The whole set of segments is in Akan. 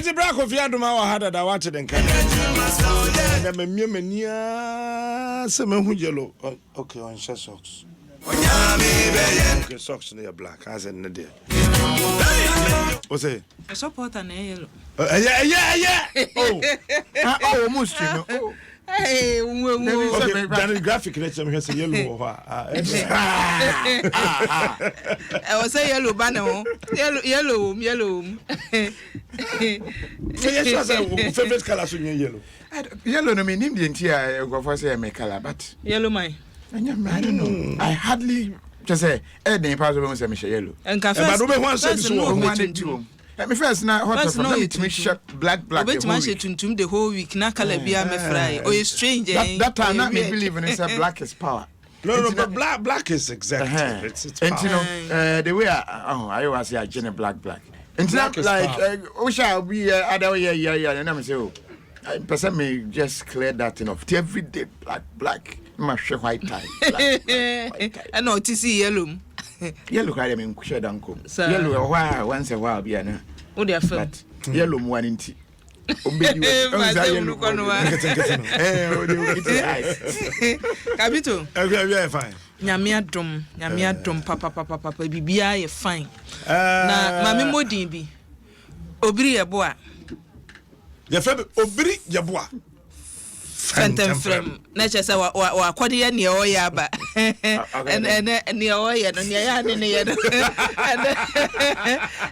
Eti bra Kofi Adoma wɔ ha dada wate de nka. Ɛnɛ mamia m'ani aa sɛ mahu yellow. Okay, ɔnhyɛ socks. Okay, socks no yɛ black. Asɛ ne deɛ. O sɛ. Supporter na ɛyɛ yellow. Ɛyɛ ɛyɛ ɛyɛ. Oh. Ah, oh, mo stream. Oh. Hey, wo wo. Okay, Danny graphic na kyerɛ me hwɛ sɛ yellow wɔ hɔ a. Ɛwɔ sɛ yellow ba ne ho. Yellow yellow wom, yellow wom. Sɛ yɛ sure sɛ wo favorite color so nyɛ yellow. Yellow no me nim deɛ nti a nkurɔfoɔ sɛ yɛ me color but. Yellow man. Ɛnyɛ me, I don't know. I hardly kyɛ sɛ ɛyɛ den paa sɛ wobɛhu sɛ mehyɛ yellow. Nka Ɛba first no wobɛhu ansɛ bi first so no wɔ hɔ. ɔpɛ Ohun ade tuntum. Me first na hot First fam na na ɔyɛ metumi tuntum. hyɛ black black the Obetumi whole ahyɛ week. tuntum the whole week na colour biara mɛfra yi. Ɔyɛ strange That, eh. that time Ɔyɛ na me weird. believe in sɛ black is power. No, Nti na- but black is executive. It's Nti no power. the way a oh, ayɛ wɔ ase agye ne black black. Nti na Black is like power. wohyɛ a obi yɛ ada woyɛ yɛ yɛ na me sɛ o mpɛ sɛ me just clear that thing off. Ti every day black black na ma hwɛ white tie. Black, black, white tie. Ɛna ɔte si yellow mu. Yellow kora deɛ menhyɛ da nkɔ. Saa. Yellow ɛwɔ hɔ a once a while bi a na Wode afam. but yellow mu wa ne nti. Ombedi wɔ Ma ɔn sɛ sɛ yellow wunu kɔ no wa. Nketenkete no. Eh, ode wo kiti eyes. Kabito. Ɛhwɛ ɛhwɛ fine. Nyame adom, Nyame adom papapapapa biribiara yɛ fine. Na maame mmɔdin bi. Obiri yɛ boa. Yɛfrɛ me Obiri Yɛboa. Fɛntɛmfrɛm. Na kyerɛ sɛ wakɔde yɛ nea ɔyɛ aba. Ɛnɛ nea ɔyɛ no, nea yɛ ane ne yɛ no.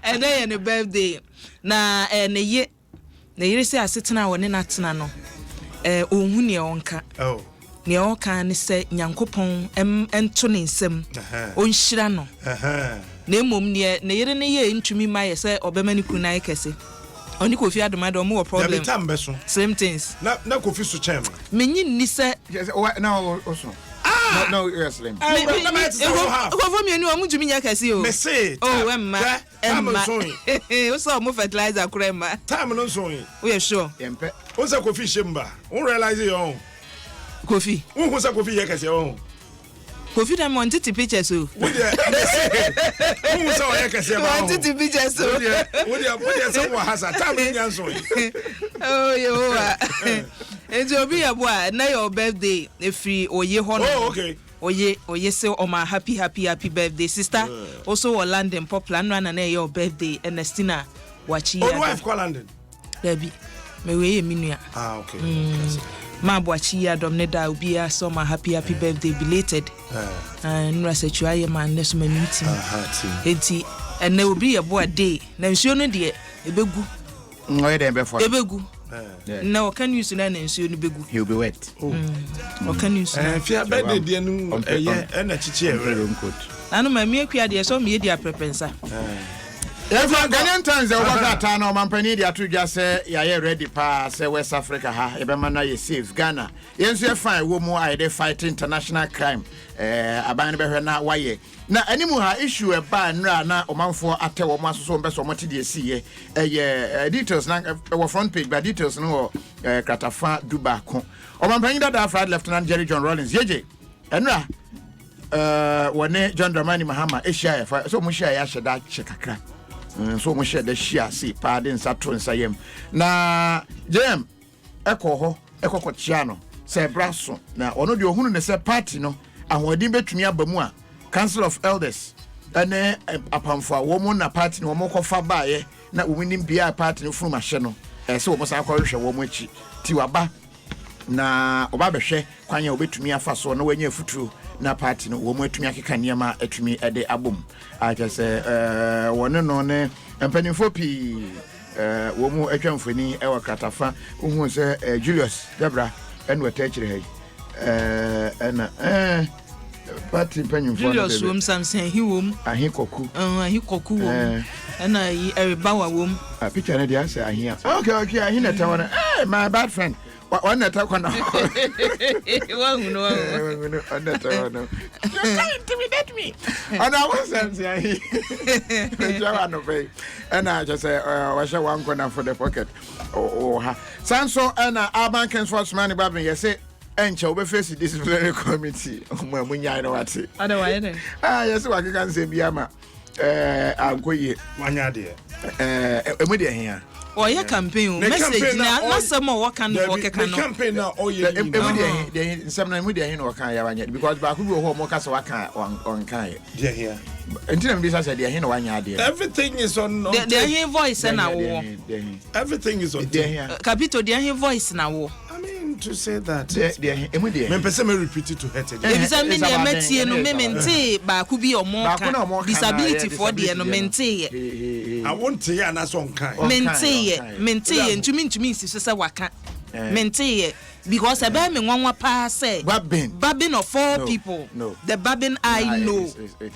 Ɛnɛ yɛ ne birthday. Na ne ye ne yere sɛ asetena a wɔne no atena no, ɔnhu nea ɔnka. Oh. Nea ɔka ne sɛ Nyankopɔn nto ne nsam, ɔnhyira no. Na mmom neɛ ne yere no yɛ ntumi mma yɛ sɛ ɔbɛma ne kunu no ayɛ kɛse. Ɔne Kofi Adoma de ɔmo wɔ problem. Dabi tam bɛso. Same things. Na Kofi so kyɛn me. Menye nni sɛ. Kyerɛ sɛ wa na o so. Ah! Na o yɛ slim. Me me Na ma yɛ te sɛ wo half. Nkurɔfoɔ mmienu ɔmo ntumi nyɛ kɛse o. Me se. Oh ɛmma Hwɛ time ɛmma. nso yi. Wosɛ ɔmo fertilizer kora ɛmma. Time no nso yi. Woyɛ sure? Yɛmpɛ. Wo sɛ Kofi hyɛ mu ba. Wo realize yɛ ɔn. Kofi. Wo hu sɛ Kofi yɛ kɛseɛ ɔn. Kofi dɛ mo ntete pictures o. Wo deɛ me se. Wo hu sɛ ɔyɛ kɛseɛ ba ɔn. Wɔntete pictures o. Wo deɛ wo deɛ wo deɛ sɛ wɔ ha sa time no nya nso yi. Oh Yehowa. Nti obi yɛ bo a ɛnɛ yɛ o birthday efiri oye hɔ nom. Oh okay. Oye oye se ɔma happy happy happy birthday sister. Oso wɔ London Poplar nnora na na ɛyɛ o birthday Ernestina Wakyi Old wife kɔ London. Dabi me wei yɛ me nua. Ah okay. Maa Boakye yi adɔm ne da obiara sɛ ɔma happy happy birthday belated. Nnora sɛ twa ayɛ ma nnɛ so ma mintim. Enti ɛnɛ obi yɛ boa day na nsuo no deɛ ebegu. Ɔyɛ dɛn bɛfɔ no? Ebegu. Na ɔka news no na nsuo no begu. He will be wet. Ɔka news no. Fia birthday deɛ no ɛyɛ ɛna kyekye ɛwerɛ. Raincoat. Nanu ma mi akua deɛ sɛ ɔmo yɛ di aprɛpɛnsa. Yɛmfa Ghanaian Times a wɔbɔ krataa no ɔmampanin de ato dwa sɛ yɛayɛ ready paa sɛ West Africa ha yɛbɛma no ayɛ safe. Ghana yɛn nso yɛfa a ɛwɔ mu a yɛde fight international crime eh, aban no bɛhwɛ na wayɛ. Na anim ha issue ɛbaa nnora na ɔmanfoɔ atɛ wɔn aso so wɔn bɛ sɛ wɔn te deɛ ɛsiiɛ ɛyɛ eh, details na ɛwɔ front page but details no wɔ eh, kratafa du baako. Ɔmampanin dada Flight Lieutenant Jerry John Rawlings yegye ɛnora wɔne John Dramani Mahama ahyia yɛ sɛ wɔn hyia yɛ ahyɛ da akyɛ kakra nso wɔn hyɛ da hyia ase paa de nsa to nsa yam na JM ɛkɔ hɔ ɛkɔkɔ kyia no sɛ ɛbra so na ɔno deɛ ɔhunu ne sɛ party no ahoɔden bɛtumi aba mu a Council of Elders ɛne apamfo a wɔn na party no wɔn kɔfa baeɛ na wɔn nim bea a party no funum ahyɛ no ɛsɛ wɔn san kɔhwehwɛ wɔn akyi ti waba na ɔba abɛhwɛ kwan a wɔbɛtumi afa soɔ na wɔanya afuturo na party no wɔn atumi akeka nneɛma atumi de abom akyɛ sɛ wɔne no ne mpanimfoɔ pii wɔn mu atwa mfoni wɔ kratafa wohu sɛ Julius Debra ɛna ɔta akyire ha yi ɛna party mpanyimfoɔ Julius wom Samson Ahi wom Ahi Kɔku Ahi Kɔku wom ɛna yi Ɛrebawa wom. Ah, picture no deɛ asɛ ahi a okay ahi na ɛtɛ hɔ no hey, my bad friend wɔn na ɛtɛ kɔ no wahu no wahu no wɔn na ɛtɛ hɔ no you can't intimidate me ɔno awo Samson Ahi mekyia wa anɔpɛ yi ɛna kyɛ sɛ wɔhyɛ one corner for the pocket wɔ ha saa nso ɛna Alban Kingsford Sumani Babin yɛse ɛnkyɛ wobɛfɛsi disciplinary committee ɔmo a munyae no wate ɔde wayɛ dɛ ah yɛse wakeka nsɛm bi ama ɛɛ ankɔ yie wanya adeɛ ɛɛ emu deɛ hia. Ɔyɛ campaign o. Ne Message campaign na na ɔy- n'asɛm a ɔwɔ ka no Dabi, ɔkeka ne no. campaign na ɔyɛ Emu nyinaa. deɛ he deɛ he nsɛm no emu deɛ he na ɔka yɛ wanyɛ because baako bi wɔ hɔ a ɔmo ka sɛ waka a ɔnka yɛ. Deɛ hia. Nti na mbisa sɛ deɛ he na wanyɛ adeɛ. Everything is on Deɛ deɛ tape. he voice na Deɛ wowɔ. he deɛ he Everything is on deɛ tape. he a Kapito deɛ he voice na wowɔ. I mean to say that. deɛ deɛ he emu deɛ he. Mempɛ sɛ me repeat it to hurt again. Eh, Ebisa me it's deɛ about mɛtie no then, me it's about mentee baako bi a ɔmo Baako na ka ɔmo ka na disability ɛyɛ foɔ deɛ no disability deɛ no. menteeɛ. He he he. I won't say anaasɛ ɔnkae. Ɔnkae, Menteeɛ ɔnkae. menteeɛ ntumi ntumi nsi so sɛ waka. Eh. Menteeɛ because ɛbɛyɛ me nwanwa paa sɛ. Babin. Babin of all No, people. no. The Babin I Ah, know.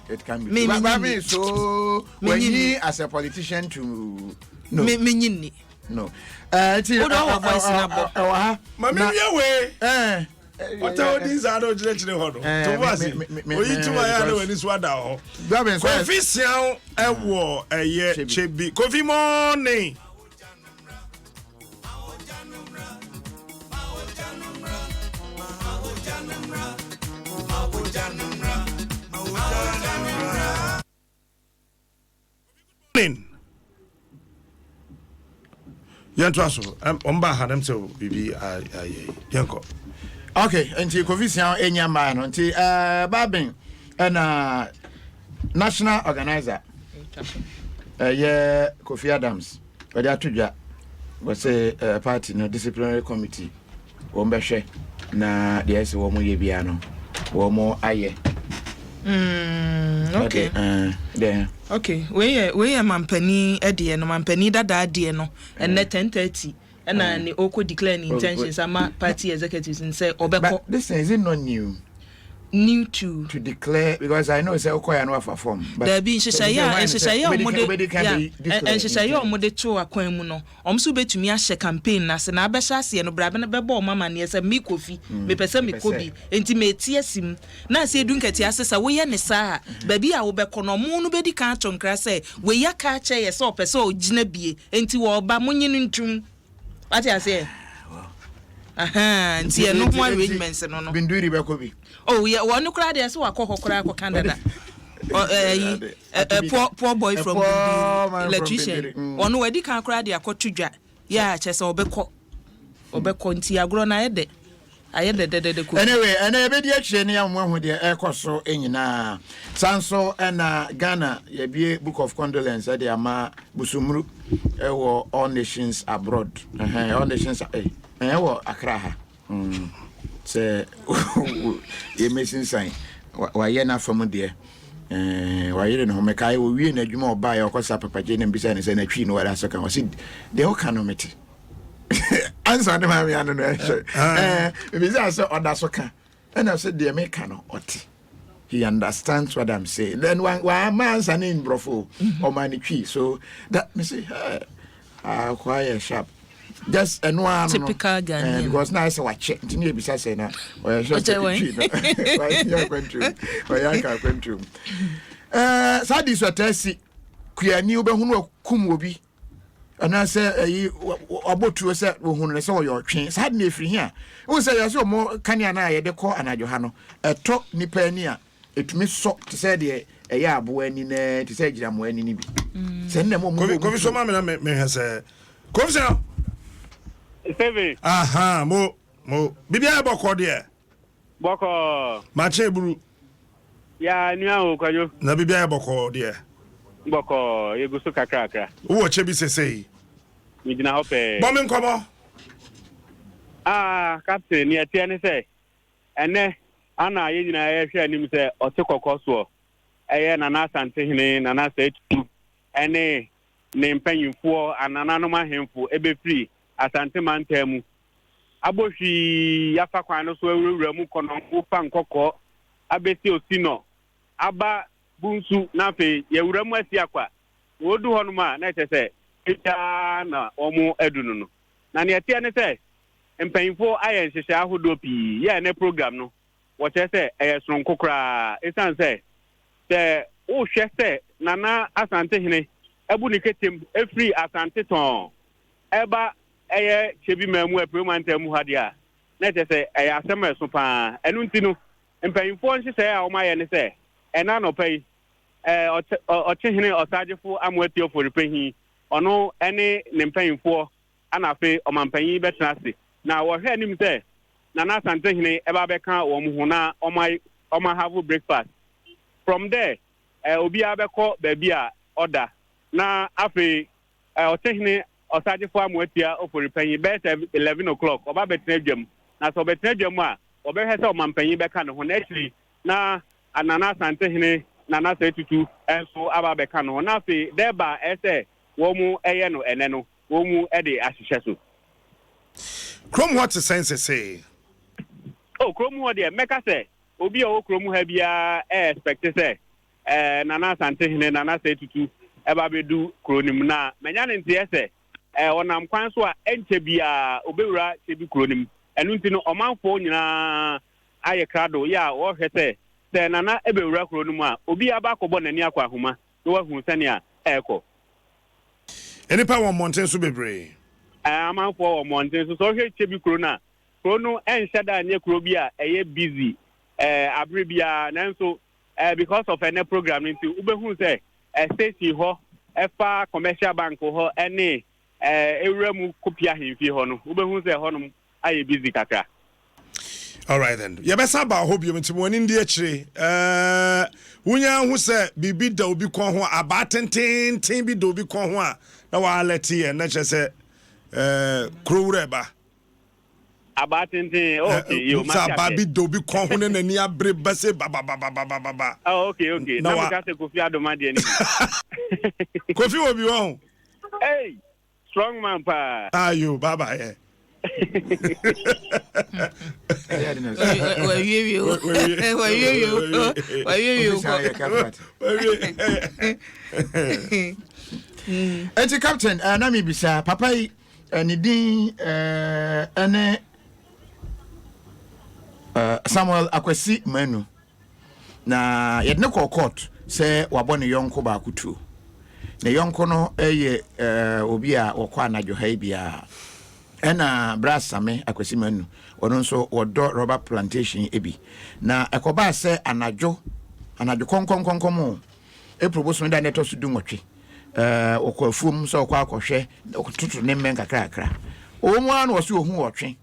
It can be. Me- me Babin nyi is so Me when nyi he ni. as a politician to no Me me nyi ni. no. Eh, ti Wode ɔwɔ voice na bɔ. Ɛwɔ ha. Ma me Na- wie wei. Eh. Ɔtɛ odi nsa na ɔkyerɛkyerɛ hɔ no. Eh, To bo ase. me- Oyi tuma yɛ a na because- w'ani so ada hɔ. Babin so Kofi Sian ɛwɔ ɛyɛ Kyebi. Kyebi. Kofi morning. Morning. Yɛntoa so. Ɔmba ha nam sɛ biribi ayɛ. Yɛnkɔ. Okay, nti Kofi Sian enya mmaa no nti Babin ɛna national organizer ɛyɛ Kofi Adams ɔde ato dwa wɔsɛ party no disciplinary committee wɔn bɛhwɛ na deɛ ɛsɛ wɔn yɛ biara no wɔn ayɛ. Okay. Ɛde, deɛ Okay, wei yɛ wei yɛ mampanin deɛ no mampanin dadaa deɛ no ɛnɛ 10:30 ɛna ne ɔkɔ declare ne intentions ama party executives n sɛ ɔbɛkɔ. But this thing, is it not new? New to To declare, because I know sɛ ɔkɔ yɛ no afa form. But Dabi, nhyehyɛeɛ a nhyehyɛeɛ a wɔde yeah, yeah, nhyehyɛeɛ a wɔde to akwan mu no, wɔn nso bɛtumi ahyɛ campaign n'ase na abɛhyɛ aseɛ no bra bɛbɔ wɔn amaneɛ sɛ mi Kofi mepɛ sɛ mekɔ bi nti meti asi mu na ase edu nketewa ase sɛ woyɛ ne saa a baabi a wobɛkɔ no ɔmo no bɛdi kan ato nkra sɛ wei aka akyɛ yɛ sɛ ɔpɛ sɛ ɔgyina bie nti wɔɔba monye no ntum wate aseɛ. Ahan, nti ɛno ho arrangements no. Binduri bɛkɔ bi. Oh yeah, wɔn koraa deɛ sɛ wakɔ hɔ koraa kɔ Canada. Ɛyi ɛ ɛ poor boy A from poor man Bindiri from electrician. Bindiri. Ɔno wadi kan koraa de akɔto dwa yɛ a kyerɛ sɛ ɔbɛkɔ ɔbɛkɔ nti agorɔ no ayɛ dɛ ayɛ dɛ dɛdɛdɛ kɔ. Anyway, ɛnɛ yɛbɛdi akyire ne yɛn ho deɛ ɛrekɔ so nyinaa. San so ɛna Ghana yɛbie book of condolence ɛde ama Busumuru ɛwɔ All Nations abroad. Ɛhɛn, All Nations ɛwɔ Accra ha. Sɛ yɛmɛsinsan wayɛ n'afam deɛ wayere ne ho mɛkae wɔwie n'adwuma ɔbaeɛ ɔkɔ sa papagye ne mbisa ne sɛ n'atwi no wɔde asɔ ka ɔse deɛ woka no mete ansa ne maame ano no ɛhwɛ mbisa sɛ ɔda so ka ɛna sɛ deɛ meka no ɔte, he understands what I'm saying. Then wa ma ansa ne mborɔfo ɔma ne twi so that me say, hey, ah, quite sharp just ɛno ara no. Typical Ghanaian. Because na ayɛ sɛ wakyɛ nti ne yɛbisa sɛ na ɔyɛ sure Wakyɛ sɛ wɛn? twi no wayɛ akwantuom ɔyɛ aka akwantuom. Saa de so ɛtaa si kuani wobɛhunu akum obi anaasɛ ɛyi wabɔ tuo sɛ wɔhunu no sɛ ɔyɛ ɔtwe saa de na ɛfiri hi a wohu sɛ yɛ sɛ ɔmo kanea no a yɛde kɔ anadwo ha no ɛtɔ nipa ani a ɛtumi sɔ te sɛ deɛ ɛyɛ aboa ani na te sɛ agyinamoa ani no bi sɛ nnɛ mo Kofi Kofi so ma me na me mehwɛ sɛ Kofi sɛ Steven. Aha, mo biribiara bɔkɔ deɛ. Bɔkɔ. Makyɛ eburu. Ya nua o Kwadwo. Na biribiara bɔkɔ deɛ. Bɔkɔ, yɛgu so kakrakra. Wowɔ kyɛ bi sesei. Megyina hɔ pɛɛ. Bɔ me nkɔmmɔ. Ah, captain, neɛ ɛteɛ ne sɛ ɛnɛ ana yɛn nyinaa yɛhwɛ anim sɛ ɔte kɔkɔ soɔ ɛyɛ Nana Asantehene Nana Sɛtu ɛne ne mpanyinfoɔ anananom ahemfo ɛbɛfiri Asante mantam mu abɔ hwii afa kwan no so awurawura mu kɔnɔngo fa nkɔkɔɔ abɛsi Osinɔ aba Bunsu na afei yɛwura mu asi akwa na wɔdu hɔnom a na ɛkyɛ sɛ ɛgyaa na wɔn adu no. Na neɛ ɛteɛ ne sɛ mpanyinfoɔ ayɛ nhyehyɛ ahodoɔ pii yɛ ɛnɛ program no wɔkyerɛ sɛ ɛyɛ soronko koraa ɛsiane sɛ wohwɛ sɛ Nana Asantehene ɛbu ne ketem ɛfiri Asante tɔn ɛba ɛyɛ Kyɛbi man mu Apue mantam mu ha deɛ a na ɛkyɛ sɛ ɛyɛ asɛm a ɛso paa. Ɛno nti no mpanyinfoɔ nhyehyɛeɛ a wɔayɛ ne sɛ ɛna anɔpa yi ɔkyehene Ɔsagyefo Amoatio Foripɛhi. Ɔno ne ne mpanyimfoɔ na afei ɔmampanyin bɛtena ase. Na wɔhwɛ anim sɛ Nana Asantehene ɛba abɛka wɔn ho na wɔn wɔn breakfast. From there, obiara bɛkɔ baabi a ɔda. Na afei Ɔtehene Ɔsagyefo Amoatia Ofori Panyin bɛyɛ sɛ 11 o'clock ɔba bɛtena dwam. Na sɛ ɔbɛtena dwam a, wɔbɛhwɛ sɛ ɔmampanyin bɛka ne ho. Na akyiri na Nana Asantehene Nana Osei Tutu nso aba abɛka ne ho. Na afei dɛba a ɛsɛ sɛ wɔn yɛ no ɛnɛ no, wɔn de ahyehyɛ so. Kurom hɔ te sɛn sesei? Oh, kurom hɔ deɛ, mɛka sɛ obi a ɔwɔ kurom ha biara expect sɛ Nana Asantehene Nana Osei Tutu ɛba bɛdu kuro no mu. Na manya ne nteɛ sɛ ɔnam kwan so a ɛnkyɛ biara obɛwura Kyebi kuro no mu. Ɛno nti no, ɔmanfoɔ nyinaa ayɛ krado yɛ a wɔrehwɛ sɛ Nana ɛbɛwura kuro no mu a, obi aba akɔbɔ n'ani akɔ ahoma na wahu sɛnea ɛrekɔ. Nnipa wɔ mmɔnten so bebree. Amanfoɔ wɔ mmɔnten so. Sɛ ɔhwɛ Kyebi kuro no a, kuro no ɛnhyɛ da nyɛ kuro bi a ɛyɛ busy abere biara, nanso because of ɛnɛ program no nti, wobɛhu sɛ station hɔ ɛfa Commercial Bank hɔ ɛne ewura mu kopia ahemfie hɔ no, wobɛhu sɛ ɛhɔnom ayɛ busy kakra. Alright then, yɛbɛsa aba hɔ biom, nti mo ani ndi akyire. Wonya hu sɛ biribi da obi kɔn ho, abaa tententen bi da obi kɔn ho a, na waalɛte yɛn na kyerɛ sɛ kuro wura ɛba. Abaa tenten, oh, okay, yo, sɛ abaa bi da obi kɔn ho ne n'ani abere ba se babababababa. Oh, okay, na meka sɛ Kofi Adoma deɛ ne bi. Kofi wɔ bi wɔ ho. Hey, strong man paa. Ayo, bye bye. Eh. Wawiewie o, wawiewie o, wawiewie o. Eti captain, na mi bisa papa yi ne din ɛne Samuel Akwasi Manu, na yɛde ne kɔɔ court sɛ wabɔ ne yɔnko baako tuo. Ne yɔnko no yɛ obi a wɔkɔ anadwo ha yi biara. Ɛna bra Same Akwasi Manu, ɔno nso wɔdɔ rubber plantation bi. Na ɛkɔbaa sɛ anadwo anadwo kɔnkɔnkɔnkɔm o, April bosome da na ɛtɔ so 18, wɔkɔ afuom sɛ ɔkɔ akɔhwɛ ɔtoto ne mmɛn kakrakra. Ɔwɔ mu ara na ɔso ohun ɔtwe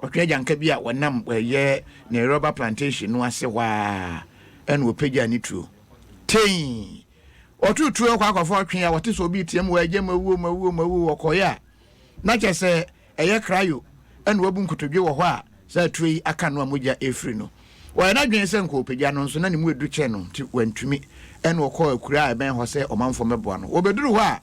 agyanka bi a wɔnam ɛyɛ ne rubber plantation no ase hɔ a, ɛna ɔpagya ne tuo tei. Ɔto tuo kɔ akɔfa ɔtwe a wɔte sɛ obi team wɔ agya mawuo mawuo mawuo. Wɔkɔeɛ a, na kyerɛ sɛ ɛyɛ krayo ɛna wabu nkotodwe wɔ hɔ a saa tuo yi aka no a mogya ɛfiri no. Wɔyɛ n'adwene sɛ nka ɔpagya no, nso na ne mu edu kyɛn no nti wantumi. Ɛna ɔkɔɔ akura a ɛbɛn hɔ sɛ ɔmanfoɔ mmɛboa no. Wɔbɛduru hɔ a,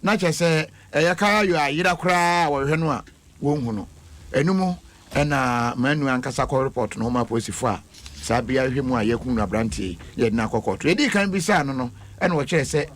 na kyerɛ sɛ ɛyɛ krayo a yera koraa a wɔhwehwɛ no a wɔnhu no. Ɛno mu ɛna Manu ankasa kɔ report no ho ma apolisifoɔ a saa bere ahwehwɛ mu a yɛkum no aberanteɛ yi na yɛde no akɔ kɔɔto. Yɛdii kan bisaa no, ɛna ɔkyerɛ sɛ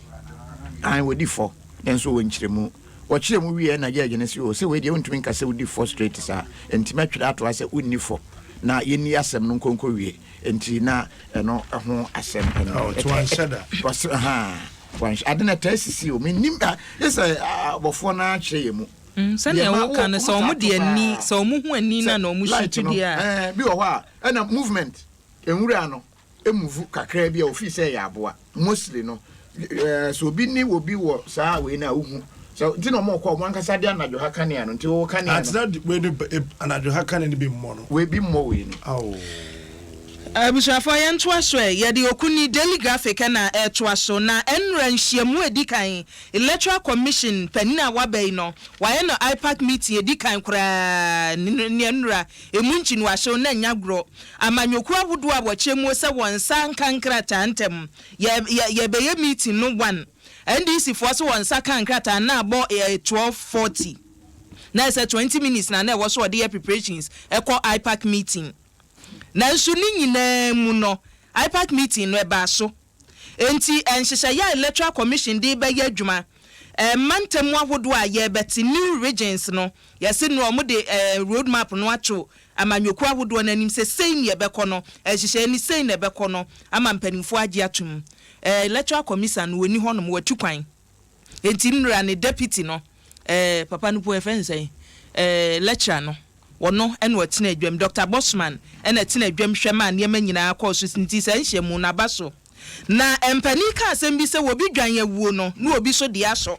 an wɔdi fɔ, nanso wɔ nkyerɛmu. Wɔkyerɛ mu wieɛ na judge no se, o, sɛ wei deɛ wontumi nka sɛ wodi fɔ straight saa, nti mɛtwerɛ ato ha sɛ wonni fɔ na yɛnni asɛm no nkonko wie. Nti na ɛno ho asɛm ɛno. Ɔte wanhyɛ da. Ɔse ha wanhyɛ ade na ɛtaa sisi o, mennim yɛ sɛ abɔfoɔ no akyerɛ yɛ mu. Sɛnea woka no, sɛ ɔmo de ani, sɛ ɔmo hu ani na ɔmo light shoot no deɛ a. Bi wɔ hɔ a ɛna movement nwura no emuvu kakra bi a ofii sɛ ɛyɛ aboa. Mostly no, sɛ obi ne obi wɔ saa wei no a, wohu sɛ nti na ɔmo kɔ ɔmo ankasa de anadwo ha kanea no nti wɔwɔ kanea no. Atena wei no, anadwo ha kanea no bi mmɔ no. Wei bi mmɔ wei no. Awo. Abusuafoɔ, yɛntoa so ɛ. Yɛde Okuni Daily Graphic na ɛretoa so. Na ɛnnora nhyiamu a ɛdi kan, Electoral Commission panin a waba yi no, wayɛ no IPAC meeting a ɛdi kan koraa ne ɛnnora. Ɛmu nkyiniwahyew na ɛnyɛ agorɔ. Amanyɔkuo ahodoɔ a wɔkyerɛ muo sɛ wɔn nsa nka nkrataa ntɛm. Yɛ yɛ yɛbɛyɛ meeting no one. NDC foɔ se wɔn nsa kaa nkrataa na abɔ 12:40. Na ɛsɛ 20 minutes na na ɛwɔ so wɔde yɛ preparations ɛkɔ IPAC meeting. Nanso ne nyinaa mu no, IPAC meeting no ɛbaa so. Enti nhyehyɛeɛ a Electoral Commission de rebɛyɛ adwuma, mantam ahodoɔ a yɛrebɛte, new regions no, yɛse no wɔde road map no ato amanyɔkuo ahodoɔ no anim sɛ sei ne ɛbɛkɔ no, nhyehyɛeɛ no sei na ɛbɛkɔ no ama mpanimfoɔ agye atom. Electoral Commission no wɔnni hɔnom, wɔatu kwan. Enti nnura ne deputy no, papa no po yɛfrɛ no sɛn, lecturer no, wɔno ɛna ɔtena adwam. Dr. Bosman ɛna ɛtena adwam hwɛ maa nneɛma nyinaa kɔɔ so, nti saa nhyiamu no aba so. Na mpanin ka asɛm bi sɛ obi dwan awuo no na obi so deɛ asɔ.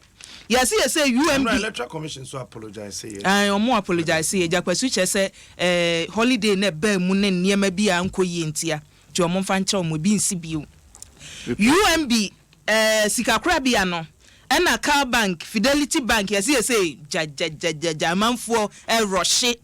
Yɛse yɛsɛ UMB. Ɛnora Electoral Commission nso apologise yɛ. Ae ɔmo apologise yɛ. Gyakwasu kyerɛ sɛ eh holiday no ɛbaa mu ne nneɛma bi a ankɔ yie ntia nti ɔmo mfa nkyɛ ɔmo ebi nsi bio. UMB eh sikakorabea no ɛna Cal Bank, Fidelity Bank yɛse yɛsɛ gyagyagyagyagya amanfoɔ ɛrɔhye.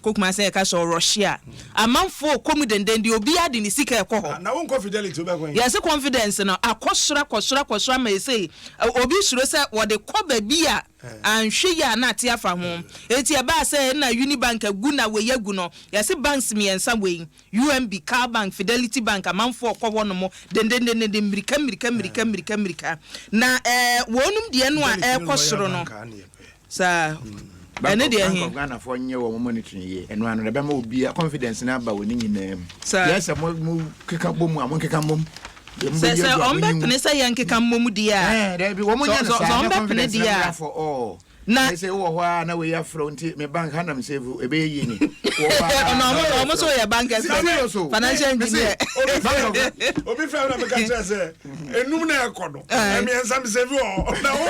Kɔ Kumase yɛka sɛ ɔrɔhye a, amanfoɔ rekɔ mu denden deɛ obiara de ne sika rekɔ hɔ. Na wonkɔ Fidelity wobɛkɔ he? Yɛse confidence no akɔ soro akɔ soro akɔ soro ama ɛsei obi suro sɛ wɔde kɔ baabi a anhwɛ yie a na ate afa ho. Enti ɛbaa sɛ na Unibank agu na wei agu no, yɛse banks mmiɛnsa wei, UMB, Cal Bank, Fidelity Bank amanfoɔ rekɔ hɔ nom dendendenden mmirika mmirika mmirika mmirika mmirika. Na ɛɛ wɔnom deɛ no a Fidelity ne ɛrekɔ Royal soro no. Bank a ne yɛpɛ. Saa. Bank Ɛne of deɛ Bank he? of Ghana foɔ nyɛ wɔn monitoring yie ɛno ano na ɛbɛma obiara confidence no aba wɔ ne nyinaa mu. Saa. Yɛ sɛ mo mo keka bɔ mu a mo nkeka mmom. Deɛ mo Sɛ bɛyi sɛ agu a wɔn mo nyi ngu. bɛpene sɛ yɛnkeka mmom deɛ a. Ɛɛ daabi wɔn Sɛ nyɛ no sɛ saa sɛ na wɔn bɛpene confidence no deɛ mmra a. for all. Na. Ɛsɛ wowɔ hɔ a na wei afrɛ wo nti me bank ha na me save ɛbɛyɛ yie ni. Wɔ hɔ a Ɔno na ɔmo wei ɔmo afrɛ nso wo. yɛ bank expert, Serious o. financial Mese engineer. Bank of Obi frɛ me na meka kyerɛ sɛ enum na ɛkɔ no mmiɛnsa mesɛ bi wɔ hɔ na wo.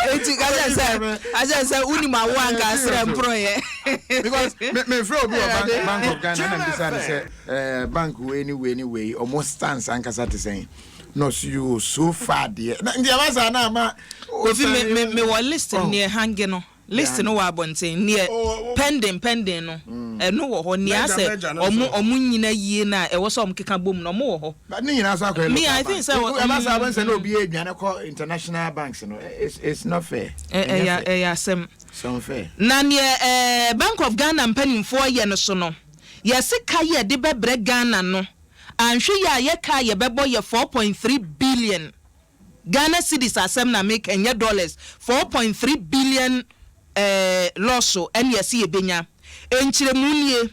Eti kakyɛ sɛ kakyɛ sɛ wonim awo anka asrɛ mporɔyɛ. Because me me frɛ obi wɔ bank Bank of Ghana na mbisa no sɛ ɛɛ bank wei ne wei ne wei ɔmo stance ankasa te sɛn na ɔsi yoo so far deɛ na nti ɛba saa na ama. Kofi me me me wɔ list neɛ hange no. List no wɔ abɔnten, neɛ pending pending no, ɛno wɔ hɔ, nea asɛ ɔmo ɔmo nnyina yie no a ɛwɔ sɛ ɔmo keka bom no, ɔmo wɔ hɔ. But ne nyinaa nso akɔyɛ Me, local I think bank. sɛ wɔ- Ɛba saa bɛn sɛ na obi adwane kɔ international banks no, it's it's not fair. Ɛ- Ɛnyɛ ɛyɛ fair. ɛyɛ asɛm. It's unfair. Na neɛ ɛɛ Bank of Ghana mpanimfoɔ yɛ no so no, yɛse ka yi a yɛde bɛbrɛ Ghana no, anhwɛ yie a yɛ ka a yɛbɛbɔ yɛ 4.3 billion. Ghana cedis asɛm na meka ɛnyɛ dollars, 4.3 billion eh, lɔso ɛne ɛse yɛbɛnya. Nkyerɛmu nie,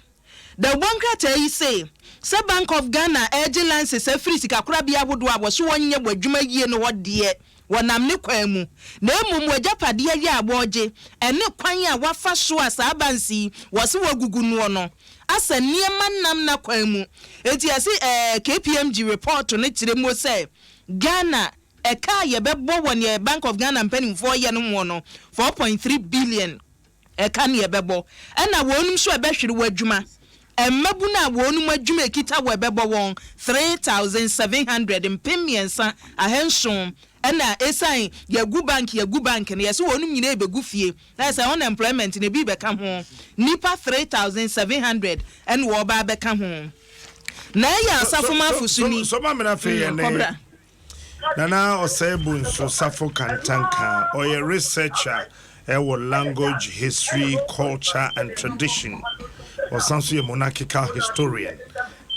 Dawubɔ nkrataa yi se, sɛ Bank of Ghana ɛregye license afiri sikakorabea ahodoɔ a wɔse wɔnyɛ wɔ adwuma yie no hɔ deɛ, wɔnam ne kwan mu, na mmom w'agyapadeɛ yɛ a wɔregye, ɛne kwan a wɔafa so a saa banks yi wɔse wɔagugu noɔ no, asɛ nneɛma nnam n'akwan mu. Enti yɛse eh, KPMG report no kyerɛ muo sɛ, Ghana ɛka a yɛbɛbɔ wɔ neɛ Bank of Ghana mpanimfoɔ yɛ no hoɔ no, 4.3 billion ɛka ne yɛbɛbɔ. Ɛna wɔnom nso ɛbɛhwere wɔ adwuma. Mmabunu a wɔnom adwuma ɛkita wɔ ɛbɛbɔ wɔn 3,700, 3700, ɛna ɛsiane yɛgu bank yɛgu bank no, yɛse wɔnom nyinaa ɛbɛgu fie. Na sɛ unemployment no ebi bɛka ho, nnipa 3,700 ɛna wɔba abɛka ho. Na ɛyɛ asafomafo so ni. Sɔma mena afei yɛ ne Nana Osei Bonsu Safo Kantanka. Ɔyɛ researcher ɛwɔ language, history, culture and tradition. Ɔsan so yɛ monarchical historian.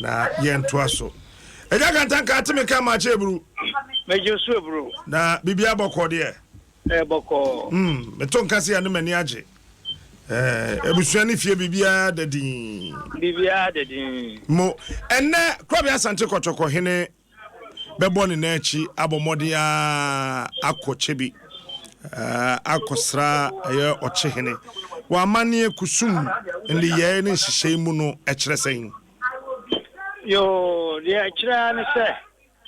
Na yɛntoa so. Ɛgya Kantanka ate me ka maakye eburu. Megye so eburu. Na biribi abɔkɔ deɛ. Ɛyɛ bɔkɔɔ. Meto nka se ano m'ani agye. Abusua ne fie biribiara da din. Biribiara da din. Mo ɛnnɛ Korabea Asante Kɔtɔkɔ hene bɛbɔ ne nan akyi abɔ mmɔden ara akɔ Kyebi akɔsra ɛyɛ ɔkye hene. Wɔ amanneɛ kusum nneyɛe ne nhyehyɛe mu no ɛkyerɛ sɛn? Yoo, deɛ ɛkyerɛ ara ne sɛ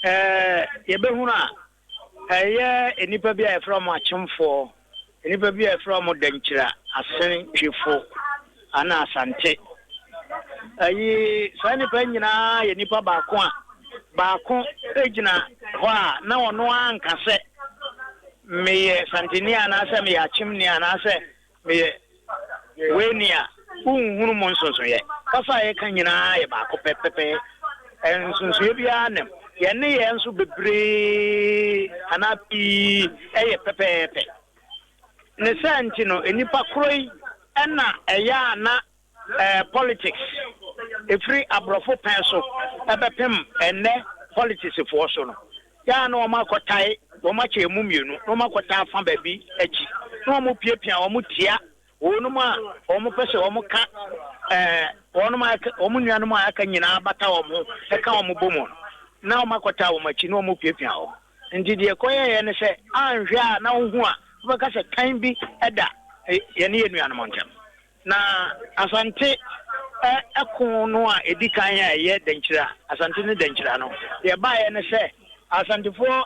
ɛɛ yɛbɛhunu a Ɛyɛ nnipa bi a yɛfrɛ wɔn Akyemfoɔ, nnipa bi a yɛfrɛ wɔn Dankyira, Asen, Twifo, ana Asante. Ayi, saa nnipa nyinaa yɛ nnipa baako a baako gyina hɔ a na ɔno ara nka sɛ meyɛ Santeni anaasɛ meyɛ Akyemni anaasɛ Meyɛ wei nea wonhunu mo nsonsonoeɛ. Kasa a yɛka nyinaa yɛ baako pɛ pɛpɛɛ. Nsonsonoeɛ biara nnem. Yɛn nneyɛɛ nso bebree anaa pii yɛ pɛpɛɛpɛ. Ne saa nti no, nnipa korɔ yi na ɛyɛ a na politics ɛfiri aborɔfo pɛn so bɛpem ɛnnɛ politics foɔ so no, yɛ a na wɔn akɔtae, wɔn akyɛ ɛmu mmienu, na wɔn akɔtaa fa baabi akyi, na wɔn piapia wɔn tia wɔnom a wɔn pɛ sɛ wɔn ka ɛɛ wɔnom a wɔn nuanom a aka nyinaa bata wɔn ho ɛka wɔn bɔ mu no, na wɔn akɔtaa wɔn akyi na wɔn piapia wɔn. Nti deɛ ɛkɔyɛeɛ ne sɛ anhwɛ a na wohu a wobɛka sɛ tan bi da yɛne yɛn nuanom ntam. Na Asante ɛko no a ɛdi kan a ɛyɛ Dankyira, Asante ne Dankyira no, deɛ ɛbaeɛ ne sɛ Asantefoɔ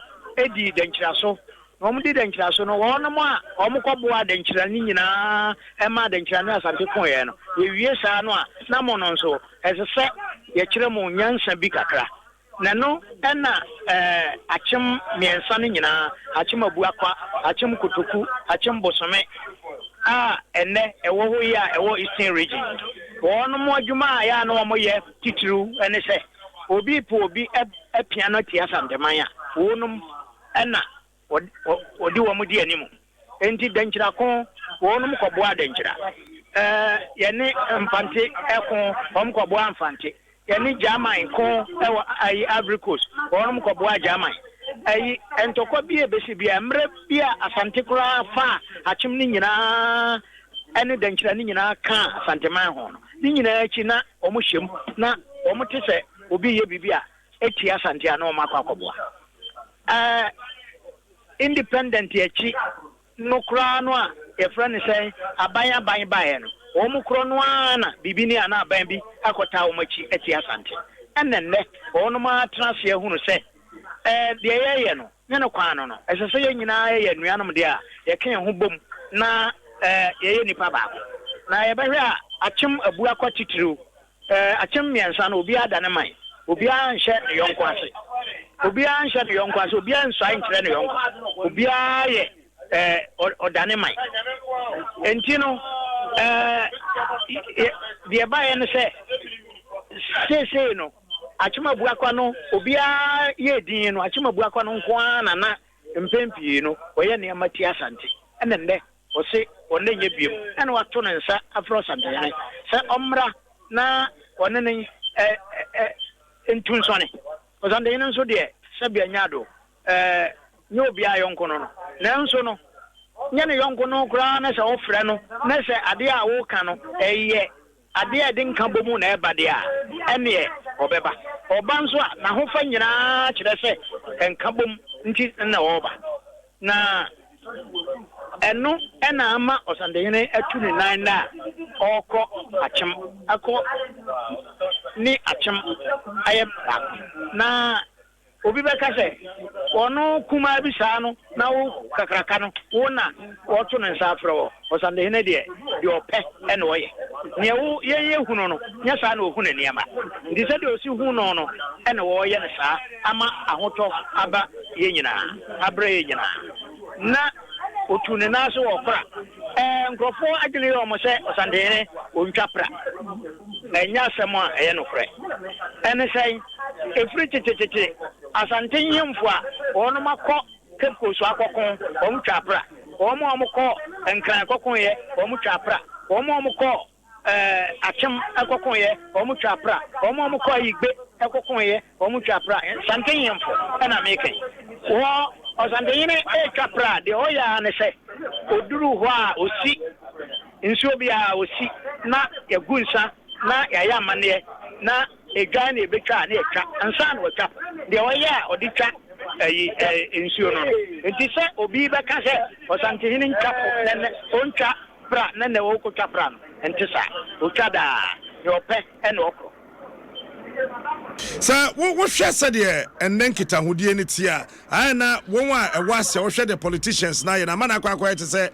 dii Dankyira so. Na wɔn di Dankyira so no, wɔnom a wɔn kɔ boaa Dankyira no nyinaa maa Dankyira ne Asante koeɛ no, yɛwie saa no a, na mo no nso, ɛsɛ sɛ yɛkyerɛ mo nyansa bi kakra. Na ɛno na ɛɛ akyem mmiɛnsa no nyinaa, akyem Abuakwa, akyem Kotoku, akyem Bosome a ɛnnɛ ɛwɔ hɔ yi a ɛwɔ Eastern Region. Wɔnom adwuma a ɛyɛ a na wɔyɛ titiriw ne sɛ, obi repɛ obi apia no atia Asanteman a, wɔnom na wɔde wɔn di anim. Enti Dankyira ko, wɔnom kɔboa Dankyira. Ɛɛ yɛne Mfante ko, wɔn kɔboa Mfante. Yɛne German ko wɔ ayi Ivory Coast, wɔnom kɔboa German. Ayi ntɔkwa bi a ebesi biara, mmerɛ bi a Asante koraa faa Akyem no nyinaa ne Dankyira no nyinaa kaa Asanteman ho no, ne nyinaa akyi na wɔn hyɛ mu na wɔn te sɛ obi reyɛ biribi a etia Asante a na wɔn akɔ akɔboa. Ɛɛ independent akyi no koraa no a yɛfrɛ no sɛn aban aban baeɛ no, wɔn korɔ no ara na biribi ni a na aban bi akɔtaa wɔn akyi atia Asante. Ɛna nnɛ wɔnom ara tena ase ahunu sɛ ɛɛ deɛ yɛreyɛ no nyɛ no kwan no no, ɛsɛ sɛ yɛn nyinaa yɛyɛ anuanom deɛ a yɛka yɛn ho bom na ɛɛ yɛyɛ nnipa baako. Na yɛbɛhwɛ a akyem abuakwa titiriw Ɛɛ, akyem mmiɛnsa no, obiara da ne man. Obiara nhyɛ ne yɔnko ase. Obiara nhyɛ ne yɔnko ase. Obiara nsuae nkyerɛ ne yɔnko. Obiara yɛ ɛɛ ɔda ne man. Enti no, ɛɛ deɛ ɛbaeɛ no sɛ, seesei no, akyem abuakwa no, obiara yɛ din no, akyem abuakwa no nko ara na na mpɛn pii no wɔyɛ nneɛma tia Asante. Ɛna nnɛ Ɔse ɔne nyɛ biom ɛna wato ne nsa afrɛ Ɔsantehene sɛ ɔmmra na ɔne no ntu nsɔne. Ɔsantehene nso deɛ sɛbea nyɛ ado nyɛ obiara yɔnko no no nanso no nyɛ ne yɔnko no koraa na sɛ wofrɛ no na sɛ adeɛ a woka no ɛyɛ Adeɛ a ɛde nkabom na ɛba deɛ a, ɛnneɛ ɔbɛba. Ɔba nso a, n'ahofa nyinaa kyerɛ sɛ nkabom nti na ɔreba. Na ɛno na ama Ɔsantehene atu ne nan nnɛ a ɔrekɔ Akyem akɔ ne Akyem ayɛ baako. Na Obi bɛka sɛ, Ɔno kumaa bi saa no na wo kakraka no, wo na wɔto ne nsa afrɛ wo. Ɔsantehene deɛ, deɛ ɔpɛ na ɔyɛ. Neɛ wo, yɛn yɛhunu no, nyɛ saa na ɔhunu nneɛma. Nti sɛdeɛ ɔsi hu no no na ɔreyɛ no saa ama ahotɔ aba yɛn nyinaa, abrɛ yɛn nyinaa. Na ɔtuu ne nan ase wɔ ɔkora. Ɛɛ, nkurɔfoɔ adwene yɛ wɔn sɛ Ɔsantehene ɔntwa pra. Ɛnyɛ asɛm a ɛyɛ nokorɛ. Ɛne sɛn? Ɛfiri tetetete, Asante nhemfo a wɔnom akɔ Cape Coast akɔko, wɔn twaa pra. Wɔn a wɔkɔ Nkran kɔkoeɛ, wɔn twaa pra. Wɔn a wɔkɔ ɛɛ Akyem kɔkoeɛ, wɔn twaa pra. Wɔn a wɔkɔ Ayigbe kɔkoeɛ, wɔn twaa pra. Asante nhemfo na meka yi. Wɔ Ɔsantehene retwa pra a, deɛ ɔyɛ ara ne sɛ, ɔduru hɔ a ɔsi nsuo biara ɔsi na yɛagu nsa na yɛayɛ amanneɛ na Edwan na ebetwa a na yɛtwa ansa na watwa deɛ ɔyɛ a ɔde twa ayi ɛ nsuo no no. Nti sɛ obi bɛka sɛ Ɔsantehene ntwa po na nɛ ɔntwa pra na nɛ ɔrekɔtwa pra no, ɛnte saa. Ɔtwa daa, deɛ ɔpɛ na ɔkorɔ. Sɛ wo wohwɛ sɛdeɛ ɛnnɛ nkitahodie no teɛ a, ayɛ na wɔn a ɛwɔ aseɛ wohwɛ deɛ politicians no ayɛ no ama no akɔ akɔyɛ te sɛ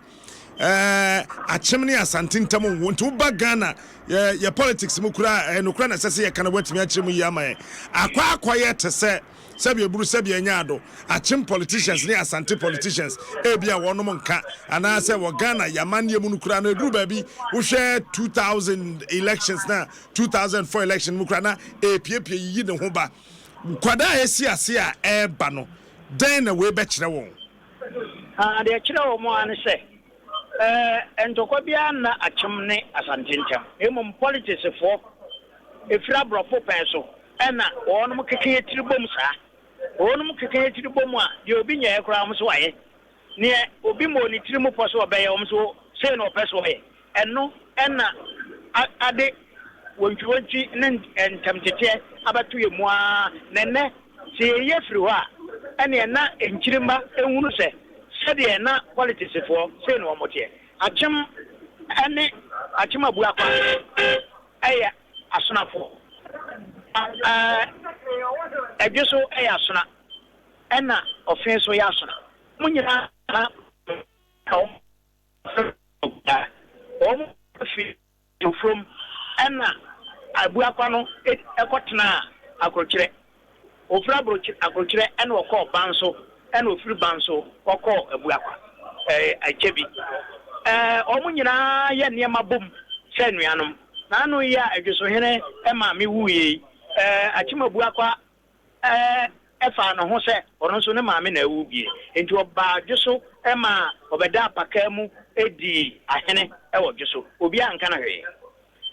ɛɛ Akyem ne Asante ntam nwo nti woba Ghana yɛ yɛ politics mu koraa ɛyɛ nokorɛ na ɛsɛ sɛ yɛka na woatumi akyerɛ mu yie ama yɛn akɔ akɔyɛ te sɛ sɛbi eburu sɛbi ɛnyɛ ado Akyem politicians ne Asante politicians ebi a wɔnom nka anaasɛ wɔ Ghana yamanneɛ mu no koraa no eduru baabi wohwɛ 2000 elections na 2004 election mu koraa na epiepie yiyi ne ho ba nkwadaa a esi ase a ɛreba no dɛn na wei bɛkyerɛ wɔn? Na deɛ ɛkyerɛ wɔn ara ne sɛ, ɛɛ ntɔkwa biara nna Akyem ne Asante ntam, na mmom politicsfoɔ ɛfiri aborɔfo pɛn so na wɔnom keka yɛ tiri bom saa. Wɔnom keka yɛ tiri bom a, deɛ obi nyɛɛ koraa wɔn nso wayɛ. Neɛ obi mmɔɔ ne tiri mu pɔ sɛ ɔbɛyɛ, wɔn nso sei na ɔpɛ sɛ ɔyɛ. Ɛno na ade wontwiwontwi ne ntɛmteteɛ abɛto yɛn mu ara, na ɛnnɛ sɛ yɛyi afiri hɔ a, ɛneɛ na nkyirimma nhunu sɛ sɛdeɛ na politicsfoɔ sei na wɔn teɛ. Akyem ne Akyem Abuakwa yɛ Asonafoɔ. Ɛdwe so yɛ Asona ɛna Ɔfe nso yɛ Asona. Wɔn nyinaa na wɔn fi Tofurom ɛna Abuakwa no kɔtenaa Akrokyerɛ. Ɔfiri Akrokyerɛ ɛna ɔkɔɔ Banso ɛna ɔfiri Banso ɔkɔɔ Abuakwa Kyɛbi. Wɔn nyinaa yɛ nneɛma bom sɛ anuanom. N'ano yi a Adwosohene maame wuiɛ yi, Akyem Abuakwa faa ne ho sɛ ɔno nso ne maame na awu bie. Enti ɔbaa Dwoso maa ɔbɛdaa apakaa mu dii ahene wɔ Dwoso. Obiara anka no hwee.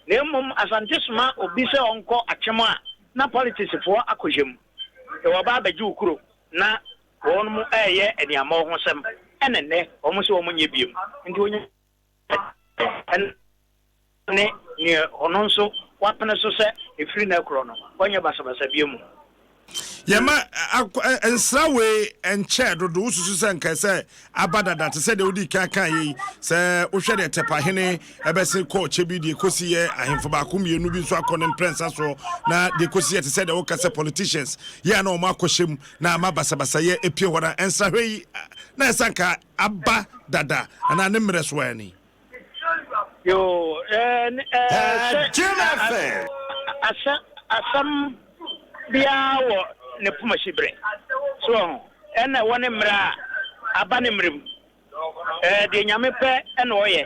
Na mmom Asante soma obi sɛ ɔnkɔ Akyem a na politics foɔ akɔhyɛ mu. Wɔba abɛgye wo kuro na wɔn reyɛ aniammɔhosɛm. Ɛna nnɛ wɔn se wɔn nyɛ biom. Nti onya ne nea ɔno nso wapene so sɛ ɛfiri nnɛ korɔ no, ɔnyɛ basabasa bio mu. Yɛma nsra wei nkyɛɛ dodo. Wosusu sɛ nkae sɛ aba dada te sɛ deɛ wodii kan kan yei, sɛ wohwɛ deɛ Tɛpahene ɛbɛse kɔɔ kyɛ bi, deɛ kɔsi yɛ ahemfo baako mmienu bi nso akɔ ne mprɛnsa soɔ, na deɛ kɔsi yɛ te sɛ deɛ woka sɛ politicians yɛ a na wɔn akɔhyɛ mu na ama basabasayɛ epie hɔ, na nsrahwɛ yi na ɛsɛ nka aba dada anaa ne mmerɛ so ani? Yoo, ɛɛ, ɛɛ, sɛ asɛ asɛm biara wɔ ne pomasi berɛ. So ho, ɛna ɛwɔ ne mmerɛ a aba ne mmerɛ mu. Ɛɛ, deɛ Nyame pɛ ɛna ɔyɛ.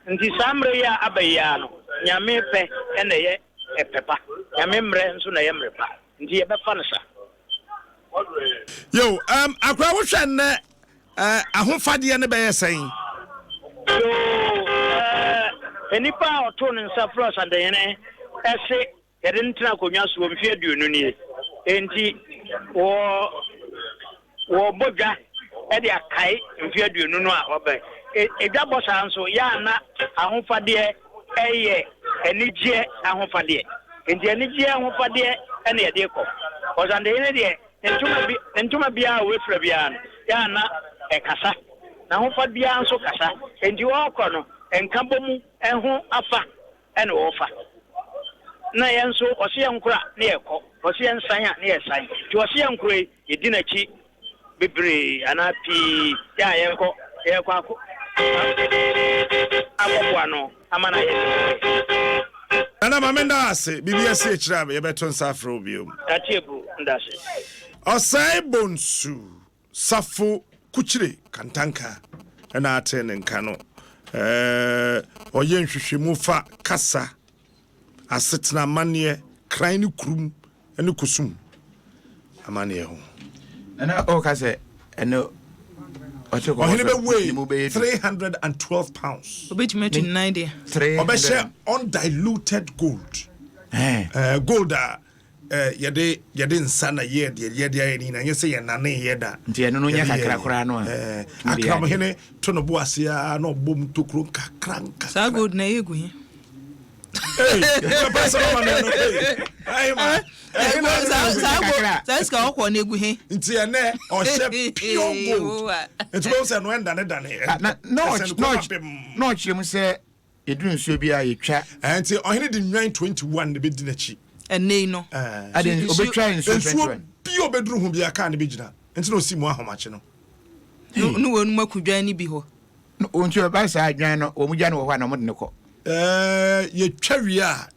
Nti saa mmerɛ yi a aba yi ara no, Nyame pɛ ɛna ɛyɛ ɛpɛ pa. Nyame mmerɛ nso na ɛyɛ mmerɛ pa. Nti yɛbɛfa no sa. Yo, akora wohwɛ nnɛ ahofadeɛ no bɛyɛ sɛn? Yo, nnipa a ɔtoo ne nsa frɛ Ɔsantehene ɛse yɛde no tena akonnwa soɔ mfeɛ 20 nie. Enti wɔ wɔbɔ dwa de akae mfeɛ 20 no a ɔbɛ. Edwa bɔ saa nso yɛ a na ahofadeɛ ɛyɛ anigyeɛ ahofadeɛ. Enti anigyeɛ ahofadeɛ ɛna yɛde kɔ. Ɔsantehene deɛ ne ntoma bi ne ntoma biara a wɔafira biara no yɛ a na ɛkasa. N'ahofa biara nso kasa. Enti ɔrekɔ no, nkabɔmu ho afa na ɔrefa. Na yɛn nso, ɔse yɛnkora a, na yɛkɔ. Ɔse yɛnsan a, na yɛsan. Nti ɔse yɛnkora yi, yɛdi n'akyi bebree anaa pii yɛ a yɛkɔ yɛkɔ akɔ akɔboa no ama no ayɛ deɛ ɔpɛ. Nana ma menda wo ase, biribi asi akyire a yɛbɛto nsa afrɛ wo biom. Ate abu, meda ase. Ɔsɛe Bonsu Safo Kukyire Kantanka na ate ne nka no. Ɔyɛ nhwehwɛmu fa kasa, asetena amanneɛ, kran ne kurum ne kusum amanneɛ ho. Nana ɔka sɛ ɛno ɔte kɔkɔ Ɔhene so bɛ ne mu weigh bɛyɛ du. 312 pounds. Obetumi atu ne nan deɛ. Ɔbɛhyɛ undiluted gold. Ɛɛ. Gold a yɛde yɛde nsa na yɛɛ deɛ yɛde ayɛ no nyinaa, nyɛ sɛ yɛnanee yɛ da. Nti ɛno no nyɛ Yɛde kakra yɛɛ. koraa no a, tumi de yɛ adeɛ. Akramhene to ne bo ase ara na ɔbɔ mu tokuro nkakra nkakra. Saa gold na ɛyɛ gu he? Ei, wobɛpɛ asɛm ama me no, ei, ahema, ɛhe na Saa ɛno saa na gold, saa sika ɔkɔ na egu he? Nti ɛnɛ ɔhyɛ pure gold. Nti wobɛhu sɛ ɛno ɛndanedane, Ah, na na ɛsɛn ɔky- kɔ na ɔky- fapem. na ɔkyerɛ mu sɛ yɛduru nsuo bi a yɛtwa. Nti ɔhene de nnwan 21 na ɛbɛdi n'akyi. Ɛnɛ yi no. Ade ɔbɛtwa nsuo Nsuo 21. bi a ɔbɛduru ho biara kaa no bɛgyina. Nti na ɔsi mu ahomakye no. Ne wɔn mu aku dwan no bi hɔ. Nti ɔba saa dwan no wɔn gya no wɔ hɔ a na wɔn de no kɔ. Ɛɛ yɛtwa wie a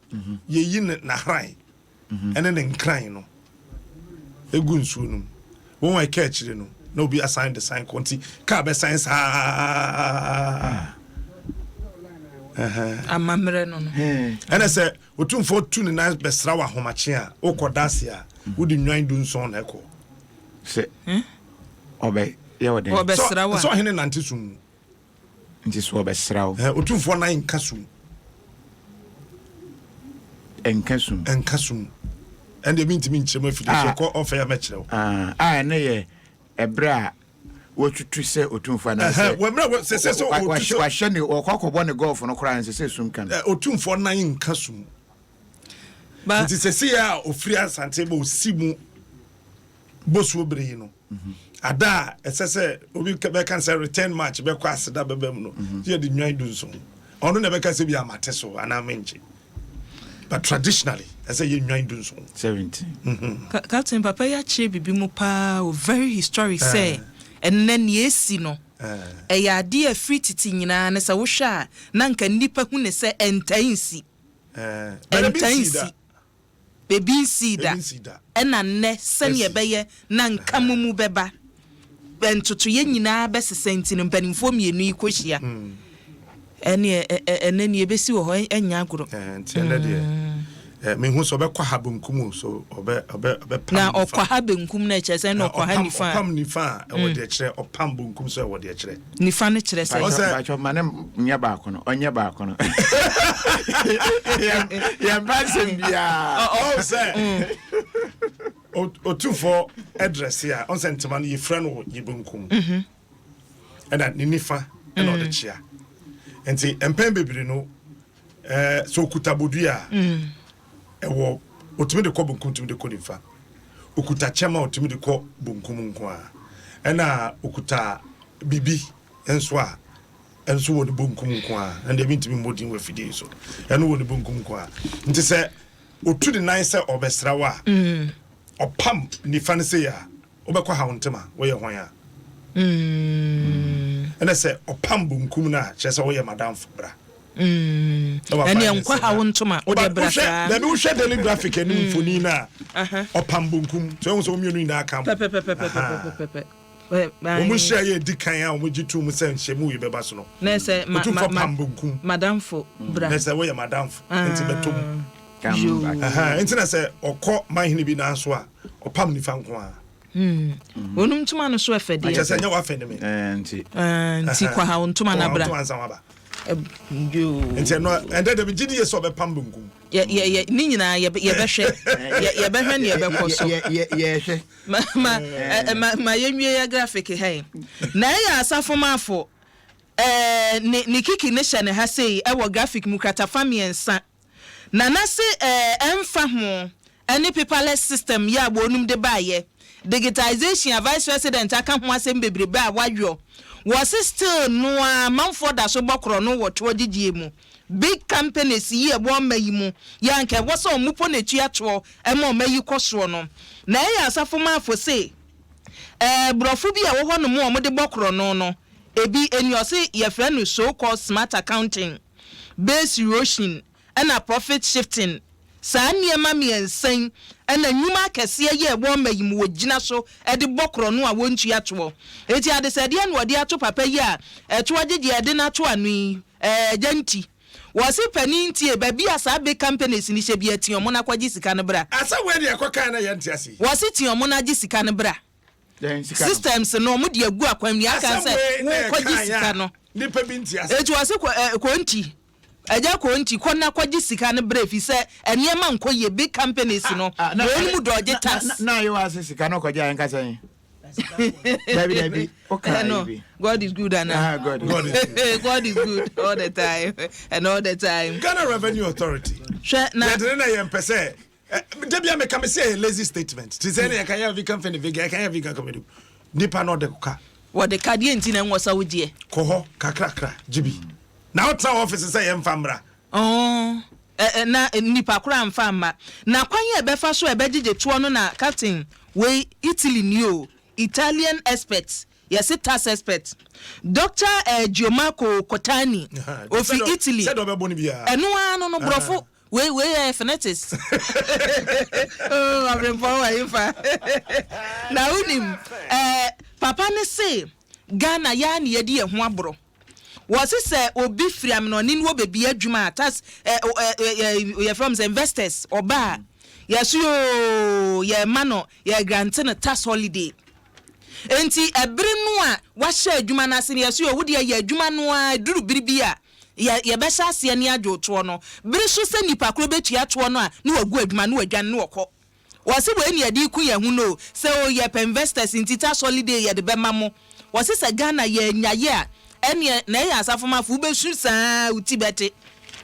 yɛyi ne n'ahran ɛne ne nkran no egu nsuo no mu. Wɔn a ɛka akyire no na obi asan de san kɔ, nti kaa bɛsan saa. Amammerɛ no. Ɛna sɛ Otumfoɔ tu ne nan bɛsra wɔ ahomakye a, wokɔ dase a, wode nnwan 17 na ɛkɔ. Sɛ ɔbɛ yɛ ɔdɛn? Ɔbɛsra wo a. Sɛ ɔhene nante sum mu. Nti so ɔbɛsra wo. Otumfoɔ nan nka sum. Ɛnka sum. Ɛnka sum. Ɛnde ebi ntumi nkyerɛ mu afidie so ɛkɔ ɔfɛ ya mɛkyerɛ wo. A ɛno yɛ ɛberɛ a wɔtutu sɛ otumfoɔ anaasɛ wahyɛ ne wɔkɔ akɔbɔ ne gɔlfo no koraa nsɛ sɛ sum ka no. Otumfoɔ nan nka sum. Nti sɛsei a ofiri Asante ba osi mu bosuo bere yi no, ada a ɛsɛ sɛ obi bɛka sɛ return match bɛkɔ aseda bɛba mu no, yɛde nnwan 17. Ɔno na ɛbɛka sɛ bi amate so anaa menkye. But traditionally, ɛsɛ yɛ nnwan 17. 17. Captain, papa yi akyerɛ biribi mu paa o, very historic sɛ. Ɛnnɛ nea ɛsi no, ɛyɛ adeɛ a ɛfiri tete nyinaa no sɛ wohwɛ a na nka nnipa hu no sɛ ɛntaa nsi. Ɛntaa nsi. Ebi nsii da. Ɛna nnɛ sɛnea ɛbɛyɛ na nka mo mu bɛba, ntotoeɛ nyinaa bɛsesa nti no mpanimfoɔ mmienu yi kɔhyia. Ɛneɛ ɛnɛ nea ɛbɛsi wɔ hɔ ɛnyɛ agorɔ. Nti ɛnɛ deɛ mehu sɛ ɔbɛkɔ ha benkum o, so ɔbɛ ɔbɛ ɔbɛpam Na ɔkɔ ha benkum na ɛkyerɛ sɛ na ɔkɔ ha nifa a. Ɔpam nifa a ɛwɔ deɛ kyerɛ, ɔpam benkum so ɛwɔ deɛ kyerɛ. Nifa no kyerɛ sɛ. Ɔsɛ. Mpatsɔ ma ne nyɛ baako no, ɔnyɛ baako no. Yɛn ba nsɛm biara. Ɔsɛ otumfoɔ ɛdrɛse a ɔnsɛ ntoma no yɛfira no wɔ yɛ benkum ɛna ne nifa ɛna ɔde kyea nti mpɛn bebree no ɛɛ sɛ okuta bodua a ɛwɔ otumi de kɔ benkum otumi de kɔ nifa okuta kyɛm a otumi de kɔ benkum nko a ɛna okuta bibi nso a ɛnso wɔ ne bonkum nko a ɛnna ebi ntumi mmɔ din wɔ afidie so ɛno wɔ ne bonkum nko a nti sɛ otu ne nan sɛ ɔbɛsra wo a ɔpam nifa no sei a wobɛkɔ ha wo ntoma woyɛ hwan a ɛna sɛ ɔpam bonkum no a kyerɛ sɛ woyɛ madamfo bra. Ɛneɛ nkɔ ha wo ntoma wode bra saa. Dabi wohwɛ Daily Graphic anim mfoni no a ɔpam bonkum sɛ wohu sɛ wɔn mmienu nyinaa ka pɛpɛpɛpɛpɛpɛpɛ. Wɔn nhyia yɛ edi kan a wɔn gye tum sɛ nhyɛmu yi bɛba so no. Na sɛ ma ma ma pam madamfo bra. Na sɛ woyɛ madamfo nti bɛtɔ mu. Nti na sɛ ɔkɔ manhene bi nan so a ɔpam nifa nko ara. Wɔnom ntoma no so ɛfɛ deɛ. Kyɛ sɛ nyɛ wafɛ ne me. Nti. Nti kɔ ha wo ntoma no abra. Kɔ ha wo ntoma nsa waba. Nti ɛno ɛndɛ dɛbi gye di yɛ sɛ ɔbɛpam benkum. Yɛ yɛ yɛ ne nyinaa yɛ yɛbɛhwɛ yɛ yɛbɛhwɛ ne yɛbɛkɔ so. Yɛ yɛ yɛhwɛ. Ma ma ma ma yɛnwie yɛ graphic ha yi. Na ɛyɛ asafomafo ɛɛ ne ne kiki ne hyɛ ne ha sei ɛwɔ graphic mu kratafa mmiɛnsa. Nana se ɛɛ ɛnfa ho ɛne paperless system yi a wɔnom de baayɛ, digitization a vice president aka ho asɛm bebrebe a wayɔ, wɔse still no ara amanfoɔ daso bɔ korɔno wɔ toɔ gyegyeɛ mu. Big companies yi a ɛwɔ ɔma yi mu yi a anka ɛwɔ sɛ ɔmo po na ɛtua toɔ ɛma ɔma yi kɔ soɔ no. Na ɛyɛ asafo maafo se ɛɛ brɔfo bi a ɛwɔ hɔ nom a ɔmo de bɔ korɔno no ebi ɛni ɔse yɛfrɛ no so called smart accounting. Base erosion ɛna profit shifting, saa nneɛma mmiɛnsa yi ɛna nnwuma akɛseɛ yi a ɛwɔ ɔma yi mu wɔgyina so de bɔ korɔno a wɔntua toɔ. Enti adesɛdeɛ na wɔde ato papa yi a ɛtoɔ gyegyeɛ de no ato ano yi, ɛɛ agya nti. Wɔse panin ntie, baabi a saa big companies no hyɛ biara tea wɔn na kɔgye sika no bra. Asɛm wei deɛ ɛkɔkae na yɛnte ase yi. Wɔse tea wɔn na gye sika no bra. Systems no ɔmo de agu akwan mu nea aka ne sɛ wo kɔ gye sika no. Eti ɔse kɔ ɛ kɔ nti agya kɔ nti kɔ na kɔ gye sika no brɛ fi sɛ nneɛma nkɔ yie big companies no wɔn mu dɔgye tax. Na ayewa ase sika no kɔgye a nka sɛn. Dabi dabi o ka no, God is good ana. Ah, God, God is good. God is good all the time and all the time. Ghana Revenue Authority. Hwɛ na. Yɛde ne na yɛn pɛ sɛ. Da bia meka me sɛ ɛyɛ lazy statement te sɛ ne yɛka yɛ vegan fɛn vegan yɛka yɛ vegan kɔmɛdi nipa na ɔde ka. Wɔde ka deɛ nti na ɛnwɔ sɛ wogyeɛ. Kɔ hɔ kakrakra gye bi na wotena office sɛ yɛmfa mmra. Ɔɔ na nipa koro amfa amma na kwan a ɛbɛfa so a ɛbɛgyegye toɔ no na captain wei Italy ni o Italian expert yɛse tax expert Doctor Giommarco Cotani ofi Italy Sɛdeɛ ɔbɛbɔ no biara. Ɛno ara no no borɔfo Wei wei yɛ phonetics. Oh, abrempɔn wɔ hefa? Na wonim, eh, papa ne se Ghana yaa ne yɛdi yɛn ho aborɔ. Wɔse sɛ obi firi amenɔne ne wɔbɛbie adwuma a, tas, eh, eh, eh, yɛfrɛ wɔn sɛ investors, ɔba a, yɛso yoo, yɛma no, yɛ grante no tax holiday. Enti ɛbere no a wahyɛ adwuma no ase no, yɛso yoo, wo deɛ yɛ adwuma no ara, ɛduru bere bi a, Yɛ, yɛbɛhyɛ aseɛ ne adwo toɔ no. Bere so sɛ nipa koro bɛtua toɔ no a, ne wagu adwuma, ne wadwane, ne ɔkɔ. Wɔse wei ne yɛde reku yɛn ho no o, sɛ o yɛpɛ investors nti tax holiday yɛde bɛma mo. Wɔse sɛ Ghana yɛanyaye a, ɛneɛ na ɛyɛ asafomafo, wobɛsu saa wo ti bɛte.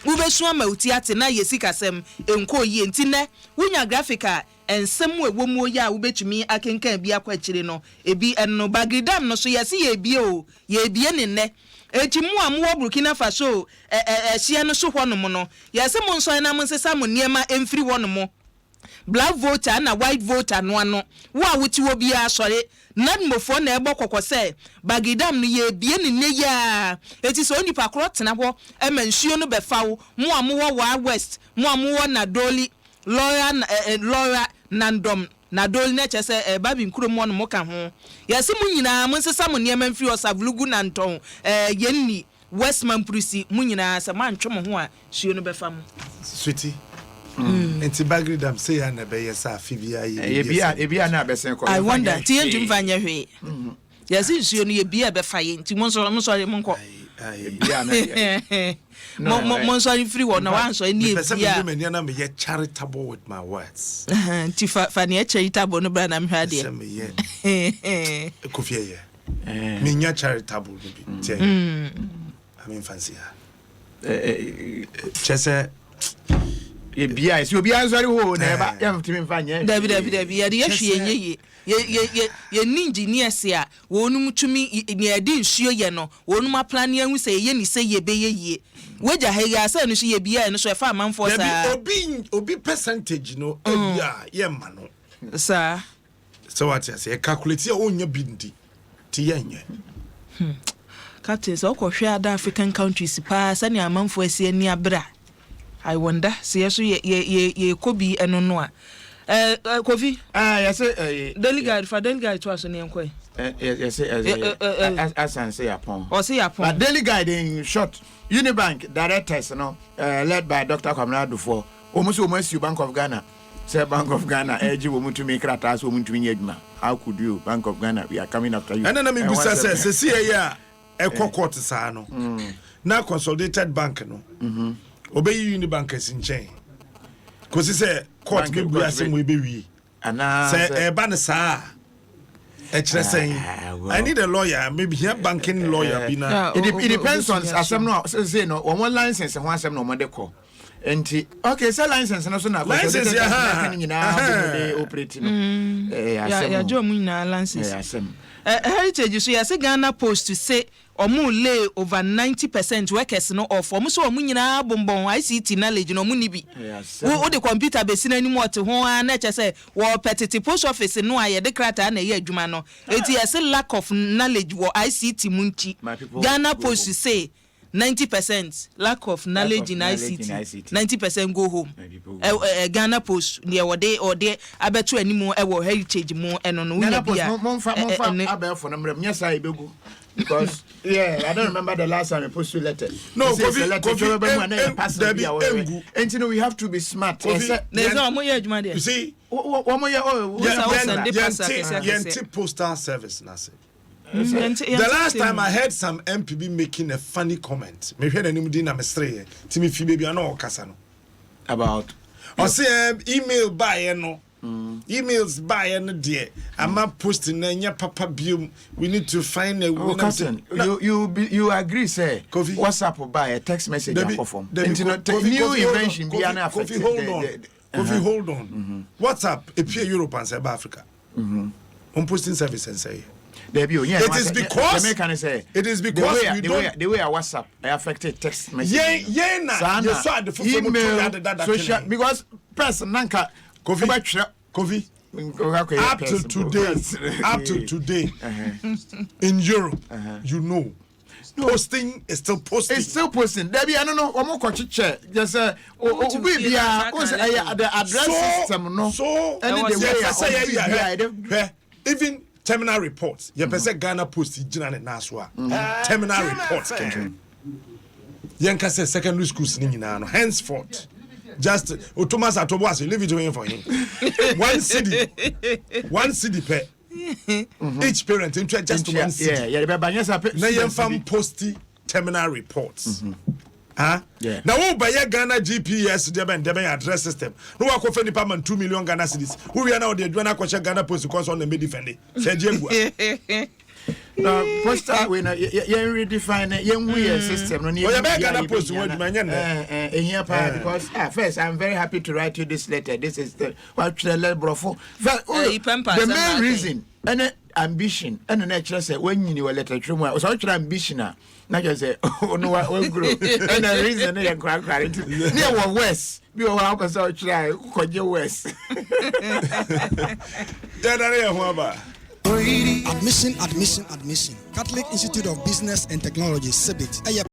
Wobɛsu ama wo ti ate na yɛ sikasɛm nkɔɔ yie. Nti nnɛ, wonya graphic a Nsɛm a ɛwɔ mu yi a wobɛtumi akenkan bi akɔ akyire no, ebi ɛno no. Bagri Dam no so, yɛse yɛrebie o, yɛrebie no nnɛ. Enti mo a mowɔ Burkina Faso ɛ ɛ ɛhyeɛ no so hɔnom no, yɛse monsɔre na monsesa mo nneɛma mfiri hɔnom. Black Volta na White Volta no ano. Wo a wote hɔ biara sɔre. NADMOfoɔ na ɛrebɔ kɔkɔ sɛ Bagri Dam no yɛrebue no nnɛ yi ara. Enti sɛ onipa korɔ tena hɔ ma nsuo no bɛfa wo, mo a mowɔ Wa West, mo a mowɔ Nadowli, Lɔra, Lɔra, Nandom, Nadowli na kyerɛ sɛ eh, Babi nkurom hɔ no moka ho. Yɛse mo nyinaa monsesa mo nneɛma mfiri hɔ, Savlugu, Nantɔn, eh, Yenni, West Mamprusi, mo nyinaa sɛ moantwe mo ho a suo no bɛfa mo. Sweetie, nti Bagri Dam sei ara na ɛbɛyɛ sɛ afe biara yɛ biribi a Ebi a na abɛsen kɔ. I wonder, nti yɛntumi mfa nyɛ hwee. Yɛse nsuo no yɛbie a ɛbɛfa yɛn nti monsɔre monsɔre monkɔ. Mo mo monsɔre mfiri hɔ na wansɔre ne Mepɛ sɛ yɛbie a. meyɛ m'ani a na meyɛ charitable with my words. Nti fa fa nea charitable no bra na mehwɛ adeɛ. Sɛ meyɛ Kofi ɛyɛ. Menya charitable no bi nti ɛyɛ. Amemfa nsi ha. Kyɛ sɛ Yɛbie a ɛsɛ obiara nsɔre hoo na ɛba yɛntumi mfa nyɛ Dabi dabi dabi yɛde yɛ hwee ɛnyɛ yie. Yɛ yɛ yɛ yɛnni engineers a wɔnom tumi nea yɛde nsuo yɛ no wɔnom aplane ahu sɛ yɛyɛ ne sei ɛbɛyɛ yie. Wagya ha yi ara sɛ ɛno nso yɛbie a ɛno nso ɛfa amanfoɔ Dabi saa. obi obi percentage no ebi a yɛmma no. Saa. Sɛ wate ase yɛ calculate a ɔnnya bi ndi nti yɛnyɛ. Hmm. Captain sɛ wokɔ hwɛ other African countries paa sɛnea amanfoɔ asi ani abere a I wonder sɛ yɛ so yɛ yɛ yɛ yɛkɔ bi ɛno no a. Eh, eh, Kofi. Eh, yɛsɛ eh, Daily Guide fa Daily Guide to aso ne yɛnkɔ yi. Eh, yɛsɛ eh, eh, eh, asan sɛ yapɔn. Ɔsɛ yapɔn. But Daily Guide in short, Unibank directors no uh, led by Dr. Kwamina Adufoɔ, wɔn nso wɔn asiw Bank of Ghana sɛ Bank of Ghana ɛregye wɔn tumi krataa sɛ wɔn ntumi nyɛ adwuma. How could you Bank of Ghana we are coming after you. Ɛna na mebisa sɛ sɛsi ɛyɛ a ɛkɔ court saa no na consolidated bank no ɔbɛyi Unibank asi nkyɛn kɔsi sɛ court bɛbu asɛm wei bɛwie sɛ ɛba no saa a ɛkyerɛ sɛn I need a lawyer mehia banking lawyer bi na it, it depends on asɛm no a sɛ no wɔn license ho asɛm na wɔn de kɔ nti okay sɛ license no so na license yɛ ha ne nyinaa bɔ mu de operate no ɛyɛ asɛm yɛagye wɔn nyinaa license ɛyɛ asɛm heritage so yɛse Ghana Post se Ɔmo lay over 90 percent workers no off, ɔmo sɛ ɔmo nyinaa bonbɔn ICT knowledge no ɔmo nni bi. Wo wode computer besi n'anim ɔte ho ara na ɛkyɛ sɛ wɔɔpɛ tete post office no a yɛde krataa na ɛyɛ adwuma no. Enti yɛse lack of knowledge wɔ ICT mu nti Ghana post se 90 percent lack of knowledge in ICT 90 percent go home. Ɛ ɛ Ghana post deɛ wɔde wɔde abɛto anim wɔ heritage mu ɛno no wonya bi a momfa ɛ ɛ momfa ɛne abɛɛfo no mmerɛ mu nyɛ saa yɛbɛgu because yeah I don't remember the last time I posted letter. No, They say it's Kofi a letter Kofi twɛ bɛbɛ mu a na yɛ parcel dabi bi a wɔhwɛ engu. nti no we have to be smart Kofi ɛsɛ na ɛsɛ ɔmo yɛ adwuma deɛ you see wɔn yɛ oh Wosa yɛn wo yɛn sɛnde parcel yɛnte akɛseɛ akɛseɛ. yɛnte postal service n'ase. Yɛnte The yɛnte last sɛ time mu. I heard some MP bi making a funny comment mehwɛ n'anim din na mesereɛ nti mefi baabi a na ɔrekasa no about ɔse ɛm email baeɛ no emails baeɛ no deɛ ama posting na ɛnyɛ papa biom we need to find a way Oh, na mese cousin, na you you be, you agree say Kofi WhatsApp buy a text message Dabi akɔ fam. dabi Nti no Kofi new Kofi hold on invention bi Kofi ana affect Kofi hold the on the Kofi uh-huh. hold on WhatsApp epie Europe ansa ɛba Africa on posting service nsɛ yɛ Dabi o, yeah, it is because Jamaica ne say it is the because way we the way don't the way a WhatsApp affected text message. yɛn yɛn na Saa na yɛsɔ ade foforɔ mu to yɛ email ade dada social twene because person nanka Kofi wobɛtwerɛ Kofi up till today up till today in Europe you know posting is still posting. It's still posting. Dabi ɛno no wɔn kɔ kyekyɛ yɛ sɛ Wotu obi fie na biara saa o sɛ kan ɛyɛ the address so system no so ɛne the way yɛpɛ a sɛ ɔmo yɛyɛ biara hwɛ yɛde hwɛ even terminal reports yɛpɛ sɛ Ghana Post gyina ne nan so a terminal reports kɛkɛ yɛnka sɛ secondary schools ne nyinaa no henceforth just Thomas Atobo ase leave it to him for him 1 cedi 1 cedi pɛ each parent ntua just 1 cedi yeah yɛde bɛba nyɛ sɛ na yɛmfa mposti terminal reports ah Yeah. na wo bɛyɛ Ghana GPS deɛ bɛn deɛ bɛn address system na wakɔfɛ nipa man 2 million Ghana cedis wowia na wɔde adwuma no akɔhyɛ Ghana Post kɔ sɛ ɔna mɛdi fɛnde sɛ agye agu a na postal wei na yɛn redefine no yɛn hu yɛ system no ne Ɔyɛ yɛn bɛyɛ Ghana Post ho adwuma, ɛnyɛ nnɛ. ehia paa because ah first I'm very happy to write you this letter. This is the watwerɛ lɛ borɔfo. Eh, yi pɛmpa The asɛm main na reason ɛne Ambition ɛna na ɛkyerɛ sɛ wanyini wɔ lɛtɛtwerɛ mu a, sɛ wotwerɛ ambition a, na kyerɛ sɛ ɔno waguro. Ɛna reason no yɛ nkorankora nti ne yɛwɔ west bi wɔ hɔ a, wopɛ sɛ wotwerɛ a, kɔgye west. Yɛdane yɛ ho aba. Admission, admission, admission. Catholic Institute of Business and Technology, CIBIT. Ɛyɛ